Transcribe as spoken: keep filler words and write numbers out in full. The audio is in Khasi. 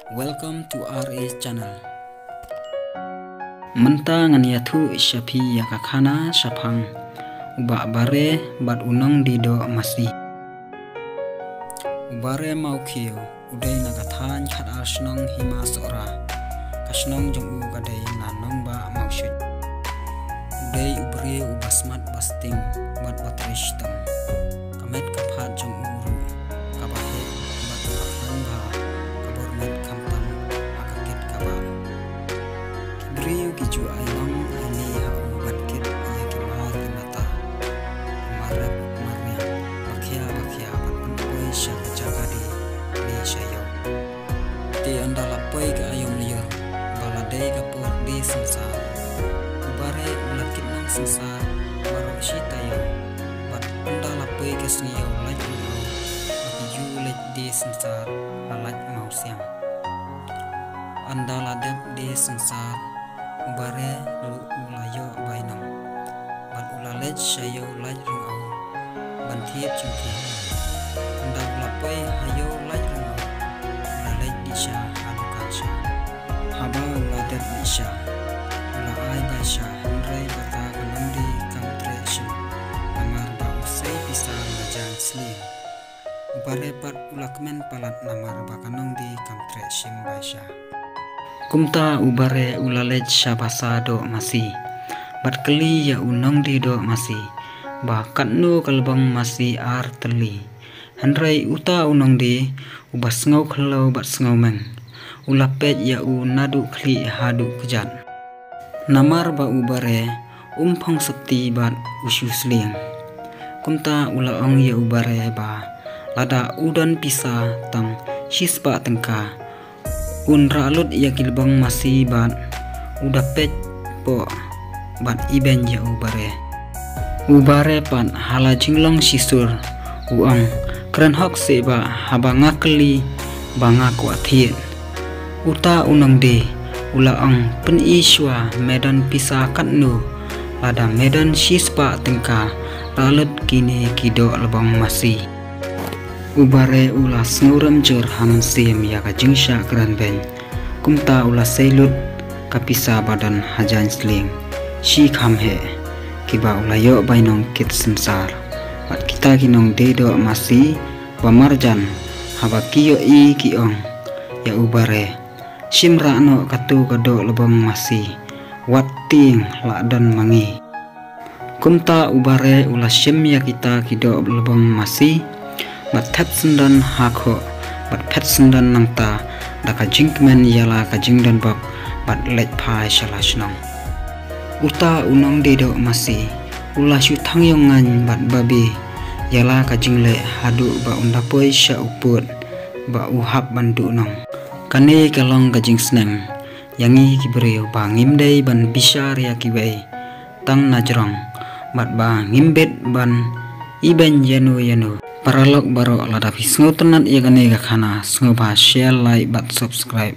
Welcome to R A channel. Mynta ngan ïathuh sha phi ïa ka khana shaphang u Bah Bare bad u Nongdiedoh Masi. U Bare Mawkhiew u dei na ka thaiñ Khatar shnong Hima Sohra. Ka shnong jong u ka dei na Nongbah Mawshuit. U dei u briew uba smat ba sting bad ba trei shitom. Ka met ka phad jong u ruh kaba heh bad ba khlaiñ bha, ka bor met khamtam ha ka kit ka bah. Ki briew ki ju ai long ai nie ha u ban kit ïa ki mar ki mata, ki mar rep mar riang, ba khia ba khia ban pynpoi sha ka jaka die ne sha ïew. Te ynda la poi ka aïom lyiur ba la dei ka por die synsar, u Bare u la kit nongsynsar baroh shi taïew. Bad ynda la poi ka sngi ïew lait ryngaw ba ki ju leit die synsar ha Laitumkhrah. Ynda la dep die synsar, u Bare ruh u la ïoh bainong bad u la leit sha ïew lait ryngaw ban thied jingthied. Ynda u la poi ha ïew lait ryngaw, u la leit dih sha ha dukan sha. Haba u la dep dih sha, u la ai bai sha, hynrei kata ka nongdie kam treh shim namar ba u sei pisa marjan slieng. U Bare pat u la kmen palat namar ba ka nongdie kam treh shim bai sha. Kumta u Bare u la leit sha Basa Doh Masi bad kylli ïa u Nongdiedoh Masi ba katno ka lbong masi ar tylli. Hynrei uta u nongdie uba sngew khlem bad sngew meng, u la peit ïa u naduh khlieh haduh kjat. Namar ba u Bare um phong sopti bad u shu slieng. Kumta u la ong ïa u Bare ba lada u don pisa tang shispah tyngka, un rah lut ïa ki lbong masi bad u da peit poh bad ibeiñ ïa u Bare. U Bare pat ha la jinglong shisur u ong, kren hok seh ba haba nga kylli ba nga kwah thied. Uta u nongdie u la ong, pyni shuwa me don pisa katno, lada me don shispah tyngka, rah lut kine ki doh lbong masi. U Bare u la sngewrem jur ha mynsiem ïa ka jingshah kren beiñ. Kumta u la sei lut ka pisa ba don hajan slieng, shi kham heh, kiba u la ïoh bainong kit synsar. Bad kita ki nongdiedoh masi ba marjan, haba ki ïohi ki ong ïa u Bare, shim rah noh katu ka doh lbong masi, wat tieng lah don ma ngi. Kumta u Bare u la shim ïa kita ki doh lbong masi bad thep syndon ha khoh bad phet syndon nangta da ka jingkmen ïa la ka jingdon bok bad leit phai sha la shnong. Uta u Nongdiedoh Masi u la shu thang ïong ngaiñ bad babe ïa la ka jingleh haduh ba un da poi sha u pud ba u hap ban duhnong. Kane ka long ka jingsneng ïa ngi ki briew ba ngim dei ban bishar ïa kiwei tang na jrong bad ba ngim bit ban ibeiñ ïano ïano. Paralok baroh, lada phi sngewtynnat ïa kane ka khana, sngewbha share, like bad subscribe.